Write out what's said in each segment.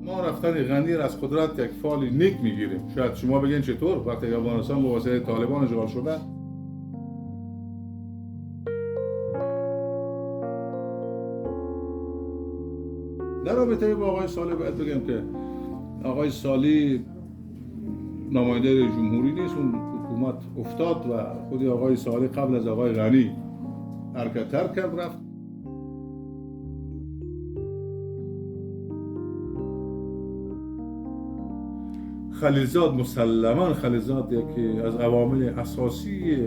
ما رفتن غنی از قدرت یک فال نیک میگیریم. شاید شما بگین چطور وقتی افغانستان به واسطه طالبان اشغال شده. در رابطه با آقای صالح باید بگم که آقای صالح نماینده جمهوری نیست، اون حکومت افتاد و خود آقای صالح قبل از آقای غنی حرکت ترک کرد رفت. خلیلزاد مسلماً خلیلزاد یکی از عوامل اساسی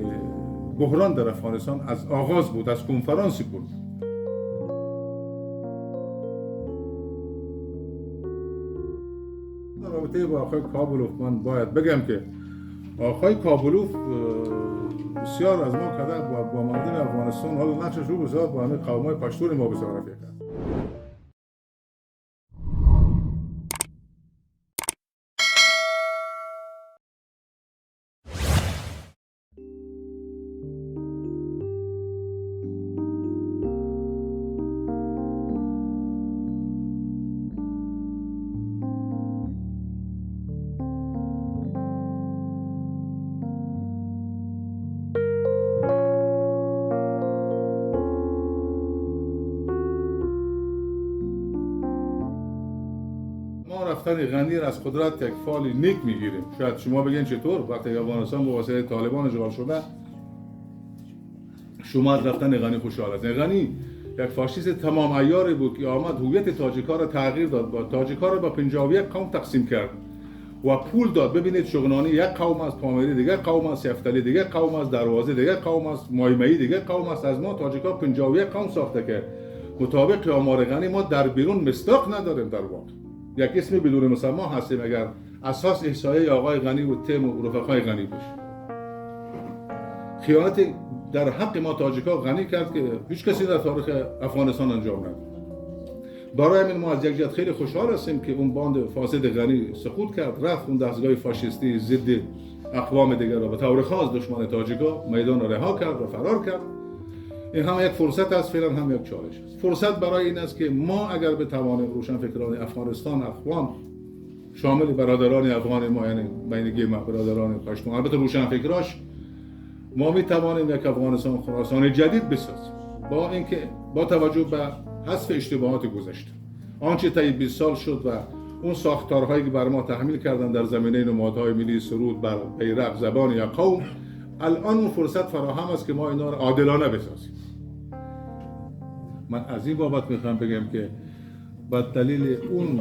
بحران در افغانستان از آغاز بود، از کنفرانسی بود. در رابطه با آقای کابلوف من باید بگم که آقای کابلوف بسیار از ما کرده با مردم افغانستان، حالا نقشش رو بسیار با همه قوم‌های پشتون ما بسیار رفیق کرد. رفتن غنی از قدرت یک فال نیک میگیریم. شاید شما بگین چطور وقتی افغانستان به واسطه طالبان اشغال شده شما از رفتن غنی خوشحال هستید. غنی یک فاشیست تمام عیاری بود که آمد هویت تاجیک‌ها را تغییر داد، با تاجیک‌ها را با 51 قوم تقسیم کرد و پول داد. ببینید شغنانی یک قوم است، پامیری دیگر قوم است، یفتلی دیگر قوم است، دروازه دیگر قوم است، مایمه‌ای دیگر قوم است. از ما تاجیک‌ها 51 قوم ساخته که مطابق آمار غنی ما در بیرون مصداق نداریم. در واقع یک اسم بدون مسما هستیم اگر اساس احصایه آقای غنی و تیم و رفقای غنی باشه. خیانت در حق ما تاجیک‌ها غنی کرد که هیچ کسی در تاریخ افغانستان انجام نداد. برای همین ما از یک جهت خیلی خوشحال هستیم که اون باند فاسد غنی سقوط کرد، رفت اون دستگاه فاشیستی ضد اقوام دیگر را به طور خاص دشمن تاجیک‌ها میدان را رها کرد و فرار کرد. این هم یک فرصت است، فعلا هم یک چالش است. فرصت برای این است که ما اگر بتوانیم روشنفکران افغانستان، افغان شامل برادران افغان ما، یعنی بین ما برادران پشتون، البته روشنفکراش، ما می توانیم یک افغانستان خراسان جدید بسازیم با اینکه با توجه به حذف اشتباهات گذشته، آنچه طی 20 سال شد و اون ساختارهایی که بر ما تحمیل کردن در زمینه نمادهای ملی، سرود، بر بیرق، زبان یا قوم، الان اون فرصت فراهم است که ما اینا رو عادلانه بسازیم. من از این بابت میخوام بگم که با دلیل اون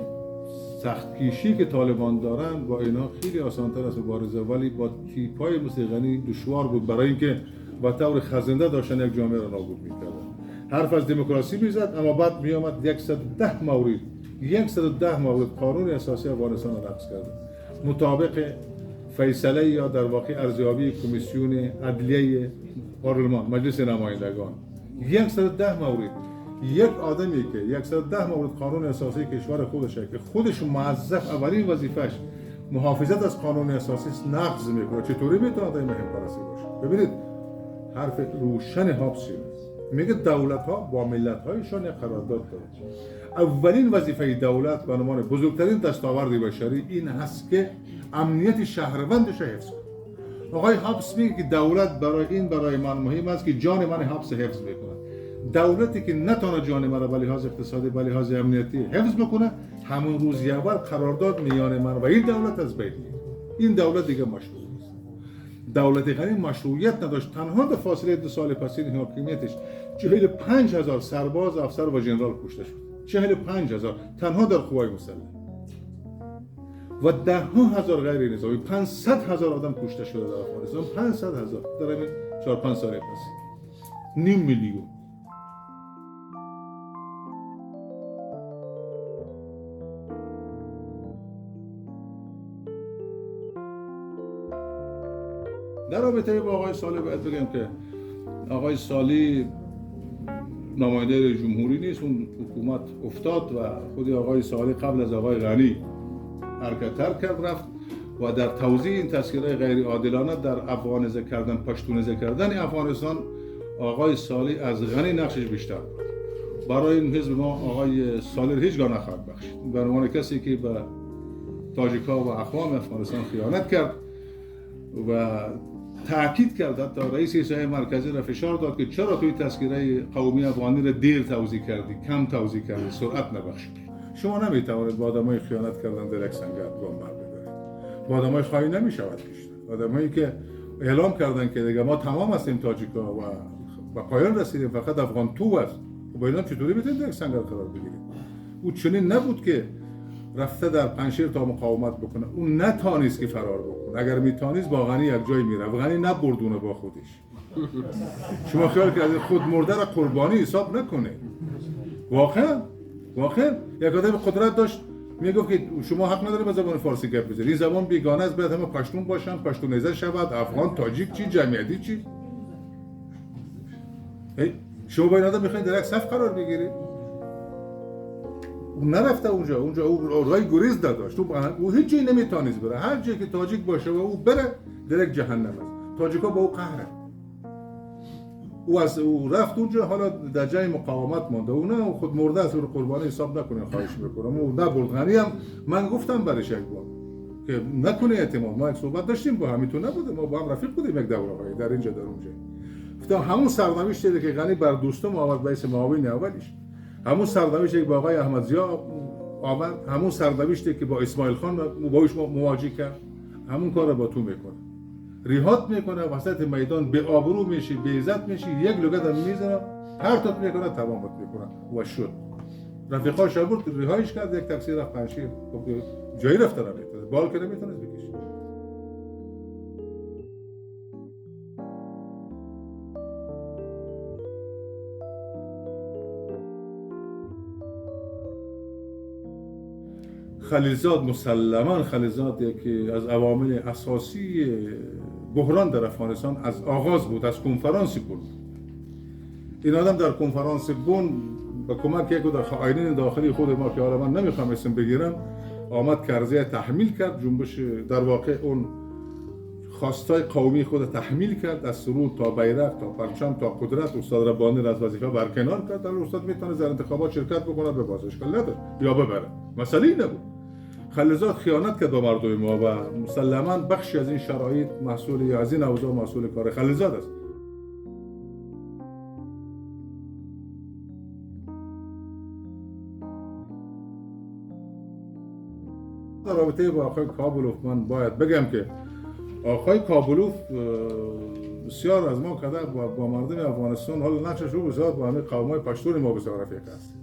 سختکیشی که طالبان دارن با اینا خیلی آسانتر است مبارزه، ولی با تیپای مثل غنی دشوار بود، برای اینکه با طور خزنده داشتن یک جامعه را نابود میکردن. حرف از دموکراسی میزد اما بعد میامد 110 مورد 110 مورد قانون اساسی افغانستان را نقض کرد. مطابق فیصله یا در واقع ارزیابی کمیسیون عدلیه پارلمان مجلس نمایندگان 110 مورد، یک آدمی که 110 مورد قانون اساسی کشور خودشه که خودش موظف اولین وظیفه‌اش محافظت از قانون اساسی است نقض میکنه، چطوری میتونه آدم مهم پرستی باشه؟ ببینید حرف روشن هابس میگه دولت ها با ملت هایشان یک قرارداد دارند. اولین وظیفه دولت به عنوان بزرگترین دستاورد بشری این هست که امنیت شهروندش را حفظ کنه. آقای هابس میگه که دولت برای این برای من مهم است که جان من هابس حفظ میکنه. دولتی که نتونه جان من را به لحاظ اقتصادی به لحاظ امنیتی حفظ بکنه، همون روز اول قرارداد میان من و این دولت از بین میره. این دولت دیگه مشروع نیست. دولت غنی مشروعیت نداشت. تنها در فاصله 2 سال پسین حاکمیتش 45,000 سرباز، افسر و ژنرال کشته شد. 45,000 تنها در قوای مسلح و 10,000 غیر نظامی، 500,000 آدم کشته شده در افغانستان. 500,000 در همین 4-5 سال پس، نیم میلیون. در رابطه با آقای صالح باید بگم که آقای صالح نماینده جمهوری نیست، اون حکومت افتاد و خود آقای صالح قبل از آقای غنی حرکت ترک کرد رفت و در توزیع این تذکره‌های غیر عادلانه در افغانیزه کردن، پشتونیزه کردن افغانستان، آقای صالح از غنی نقشش بیشتر بود. برای این حزب ما آقای صالح هیچگاه نخواهد بخشید، به عنوان کسی که به تاجیک‌ها و اقوام افغانستان خیانت کرد و تاکید کرد، حتی رئیس ایسای مرکزی را فشار داد که چرا توی تذکره قومی افغانی را دیر توزیع کردی، کم توزیع کردی، سرعت نبخشیدی. شما نمیتوانید با آدمای خیانت کردن در یک سنگر گام بردارید. با آدمای خواهی نمیشود کشید. آدمایی که اعلام کردن که دیگه ما تمام هستیم تاجیک‌ها و به پایان رسیدیم، فقط افغان تو است، با اینا چطوری میتونید در یک سنگر قرار بگیرید؟ او چنین نبود که رفته در پنجشیر تا مقاومت بکنه. او نتانیست که فرار بکنه. اگر میتانیست با غنی یک جای میره. غنی نبردونه با خودش. شما خیال که از خود مرده را قربانی حساب نکنه. واقعا یک آدم قدرت داشت میگفت که شما حق نداری به زبان فارسی گپ بزنید، این زبان بیگانه است، باید همه پشتون باشن، پشتونیزه شود، افغان، تاجیک چی، جمعیتی چی. شما با این آدم میخواین در یک صف قرار بگیرید؟ او نرفته اونجا او راه گریز نداشت، او هیچ جایی نمیتونست بره. هر جایی که تاجیک باشه و او بره در یک جهنم است. تاجیکا با او قهرن. او از او رفت اونجا، حالا در جای مقاومت مانده. او نه، خود مرده است، او رو قربانی حساب نکنه، خواهش میکنم. او نبرد. غنی هم من گفتم برش یک بار که نکنه اعتماد، ما یک صحبت داشتیم با هم، تو نبوده، ما با هم رفیق بودیم یک دوره در اینجا در اونجا. گفتم همون سرنوشتی که غنی بر دوستم آورد، رئیس معاون اولش، همون سرنوشتی که با آقای احمد ضیا آورد، همون سرنوشتی که با اسماعیل خان باهاش مواجه کرد، همون کار رو با تو میکنه. ریهات میکنه وسط میدان، به آبرو میشی، به عزت میشی، یک لگد هم میزنه، پرتات میکنه، تمامت میکنه و شد. رفیقاش آورد، ریهایش کرد، یک تاکسی رفت پنجشیر. جایی رفته نمیتونه، بال که نمیتونه بکشه. خلیلزاد مسلماً، خلیلزاد یکی از عوامل اساسی بحران در افغانستان از آغاز بود، از کنفرانس بن. این آدم در کنفرانس بن به کمک یک در خائنین داخلی خود ما که حالا من نمیخوام اسم بگیرم، آمد کرزی تحمیل کرد، جنبش در واقع اون خواستای قومی خود تحمیل کرد، از سرود تا بیرق تا پرچم تا قدرت. استاد ربانی را از وظیفه برکنار کرد. در استاد میتونه در انتخابات شرکت بکنه، به باز اشکال نداره یا ببره، مسئله نبود. خلیلزاد خیانت کرد با مردم ما و مسلماً بخشی از این شرایط محصول یا از این اوضاع محصول کار خلیلزاد است. در رابطه با آقای کابلوف من باید بگم که آقای کابلوف بسیار از ما کرده با مردم افغانستان، حالا نقشش او بسیار با همه قوم‌های پشتون ما بسیار رفیق است.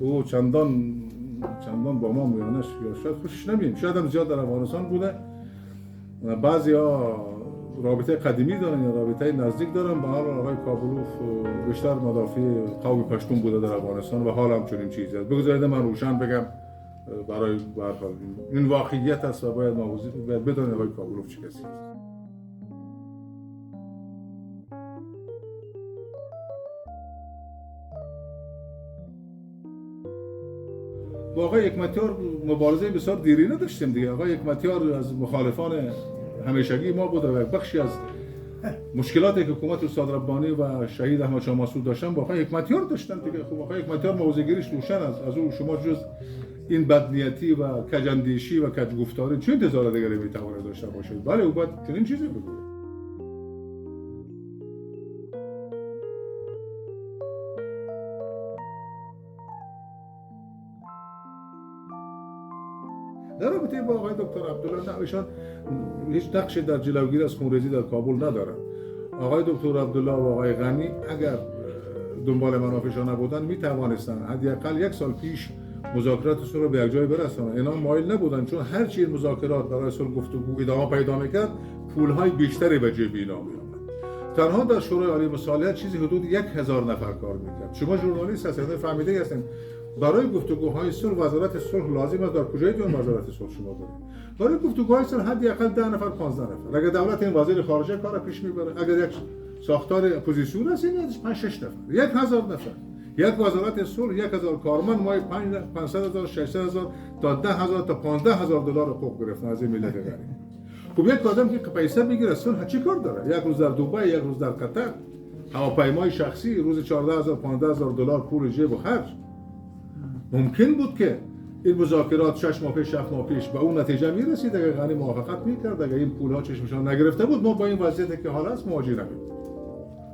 او چندان با ما میانش یا شاید خوشش نمیم، شاید هم زیاد در افغانستان بوده. بعضیا رابطه قدیمی دارن یا رابطه نزدیک دارن. به هر حال آقای کابلوف بیشتر مدافع قوم پشتون بوده در افغانستان و حال هم چنین چیزی است. بگذارید من روشن بگم، برای به هر حال این واقعیت است و باید ما بدانیم آقای کابلوف چه کسی است. با آقای حکمتیار مبارزه بسیار دیری نداشتیم دیگه. آقای حکمتیار از مخالفان همیشگی ما بود و بخشی از مشکلاتی که حکومت استاد ربانی و شهید احمد شاه مسعود داشتن با آقای حکمتیار داشتن دیگه. خب آقای حکمتیار موضع‌گیریش روشن است. از او شما جز این بدنیتی و کج‌اندیشی و کج‌گفتاری چه انتظار دیگری میتواند داشته باشید؟ بله، او باید چنین چیزی بگوید. در رابطه با آقای دکتر عبدالله، نه، ایشان هیچ نقشی در جلوگیری از خونریزی در کابل ندارند. آقای دکتر عبدالله و آقای غنی اگر دنبال منافعشان نبودن میتوانستند حداقل یک سال پیش مذاکرات صلح رو به یک جای برسانند. اینا مایل نبودن، چون هرچی این مذاکرات برای صلح گفتگو ادامه پیدا میکرد پولهای بیشتری به جیب اینا میآمد. تنها در شورای عالی مصالحه چیزی حدود 1000 نفر کار میکرد. شما ژورنالیست هستید، فهمیده هستید. برای گفتگوهای صلح وزارت صلح لازم است. در کجای دنیا وزارت صلح شما دارید؟ برای گفتگوهای صلح حداقل 10 نفر 15 نفر. اگر دولت این وزیر خارجه کار پیش میبره، اگر یک ساختار اپوزیسیون است، این 5 6 نفر، 1000 نفر. یک وزارت صلح 1000 کارمند ماه 500,000 600,000 تا 10,000 تا 15,000 دلار حقوق گرفتن از این ملت غریب. خب یک آدم که پیسه میگیره صلح چی کار داره؟ یک روز در دبی، یک روز در قطر. هواپیمای شخصی، روز 14,000 15,000 دلار پول جیب و خرج. ممکن بود که این مذاکرات 6 ماه پیش 7 ماه پیش به اون نتیجه میرسید اگر غنی موافقت میکرد، اگر این پولها چشمشان نگرفته بود، ما با این وضعیتی که حالا است مواجه نمی‌بودیم.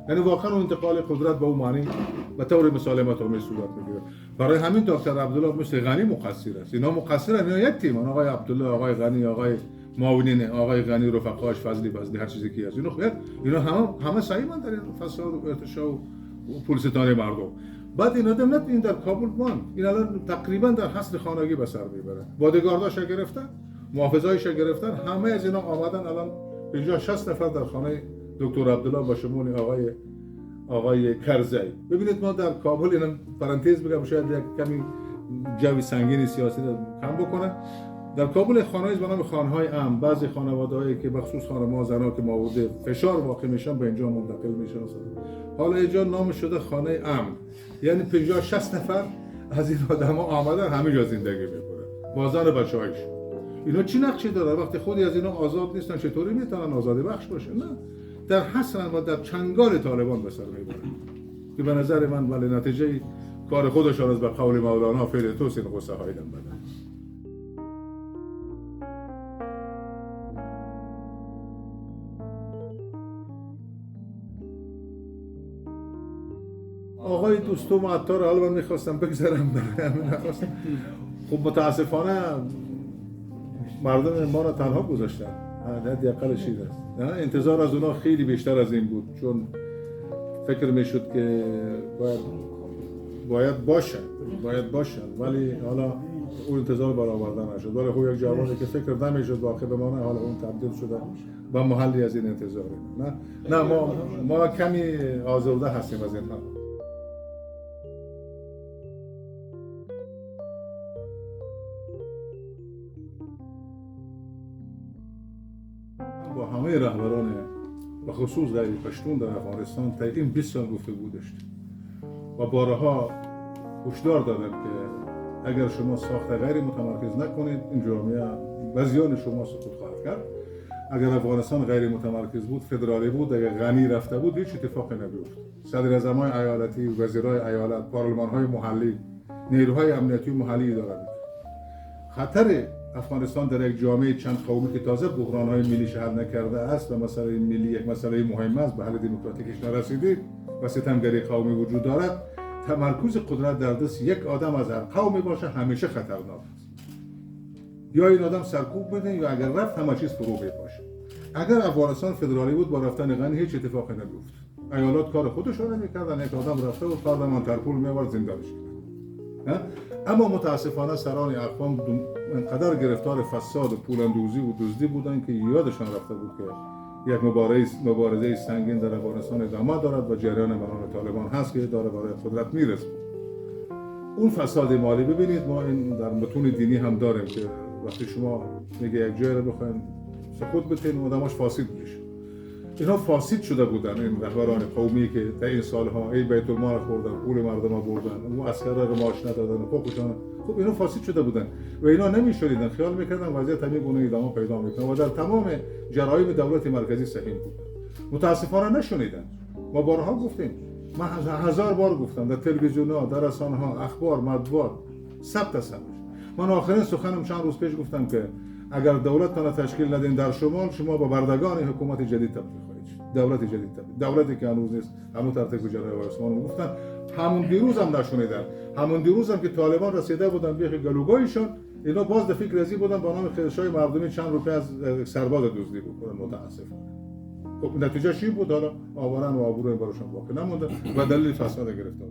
یعنی واقعا اون انتقال قدرت به اون معنی به طور مسالمت آمیز صورت میگیره. برای همین دکتر عبدالله مثل غنی مقصر است. اینا مقصرن، اینا یک تیمن، آقای عبدالله، آقای غنی، آقای معاونین آقای غنی، رفقاش، فضلی هر چیزی که هست، اینا خیر، اینا همه سعیمن در این فساد و ارتشا و پولستانی مردم. بعد این آدم نه این در کابل ماند، این الان تقریبا در حصر خانگی به سر میبره. بادیگارداش گرفتن، محافظایش گرفتن، همه از اینا آمدن الان 50 60 نفر در خانه دکتر عبدالله با شمول آقای کرزی. ببینید ما در کابل، اینم پرانتز بگم شاید یک کمی جو سنگین سیاسی رو کم بکنه، در کابل خانه‌ای به نام خانه‌های امن، بعضی خانواده‌هایی که بخصوص خانم‌ها زن‌ها که مورد فشار واقع میشن به اینجا منتقل میشن. حالا اینجا نام شده خانه امن، یعنی 50 60 نفر از این آدم‌ها آمدن همه جا زندگی میکنن با زن و بچه‌هایش. اینا چی نقشی دارن وقتی خودی از اینا آزاد نیستن؟ چطوری میتونن آزادی بخش باشه؟ نه، در حصرن و در چنگال طالبان به سر میبرن که به نظر من ولی نتیجه کار خودشان از به قول مولانا فعل توست این قصه های دم بدن. آقای دوستم عطار حالا من میخواستم بگذارم، نخواستم. خب متاسفانه مردم ما را تنها گذاشتن، حداقلش این است. انتظار از اونا خیلی بیشتر از این بود، چون فکر میشد که باید باشن، ولی حالا اون انتظار برآورده نشد. ولی خب یک جوانی که فکر نمیشد واقع بمانه، حالا اون تبدیل شده به محلی از این انتظار. نه ما کمی آزرده هستیم از این حال. با همه رهبران و خصوص غیر پشتون در افغانستان تا این 20 سال گفتگو داشتیم و بارها هشدار دادم که اگر شما ساخت غیر متمرکز نکنید این جامعه به زیان شما سقوط خواهد کرد. اگر افغانستان غیر متمرکز بود، فدرالی بود، اگر غنی رفته بود، هیچ اتفاقی نمی‌افتاد. صدراعظمای ایالتی، وزیرای ایالت، پارلمان‌های محلی، نیروهای امنیتی محلی دارند. خطر افغانستان در یک جامعه چند قومی که تازه بحران‌های ملی حل نکرده است و مسئله ملی یک مسئله مهم است، به حل دموکراتیکش نرسیده و ستمگری قومی وجود دارد، تمرکز قدرت در دست یک آدم از هر قومی باشه همیشه خطرناک است. یا این آدم سرکوب بده یا اگر رفت همه چیز فرو میپاشه. اگر افغانستان فدرالی بود با رفتن غنی هیچ اتفاقی نمی‌افتاد. ایالات کار خودشون نمی‌کردن، یک آدم رفته بود پارلمان ترپول می‌آورد زندانش کرد. اما متاسفانه سران اقوام انقدر گرفتار فساد و پولاندوزی و دزدی بودند که یادشان رفته بود که یک مبارزه سنگین در افغانستان ادامه دارد و جریان به نام طالبان هست که داره برای قدرت میرسه. اون فساد مالی ببینید، ما این در متون دینی هم داریم که وقتی شما میگه یک جای رو بخواید سقوط بدین، آدماش فاسد میشه. اینا فاسد شده بودن، این رهبران قومی که در این سالها ای بیت المال خوردن، پول مردم بردن، اون عسکرها رو معاش ندادن، حقوقشان، خب اینا فاسد شده بودن و اینا نمی‌شنیدن، خیال می‌کردن وضعیت همین گونه ادامه پیدا می‌کنه و در تمام جرایم دولت مرکزی سهیم بودن. متاسفانه نشنیدن. ما بارها گفتیم، من هزار بار گفتم در تلویزیون‌ها، در رسانه‌ها، اخبار، مطبوعات ثبت است. من آخرین سخنم چند روز پیش گفتم که اگر دولت تان تشکیل ندین در شمال، شما با بردگان حکومت جدید تبدیل خواهید شد. دولت جدید تبدیل، دولتی که هنوز نیست، همون ترتیب جناب عثمان گفتن. همون دیروز هم نشنیدن، همون دیروز هم که طالبان رسیده بودن بیخ گلوگاهشون، اینا باز در فکر ازی بودن با نام خیرشای مردمی چند روپه از سرباز دزدی بکنن. متاسفانه خب نتیجه چی بود؟ حالا آوارن و آبروی براشون باقی نمونده و دلیل فساد گرفتار.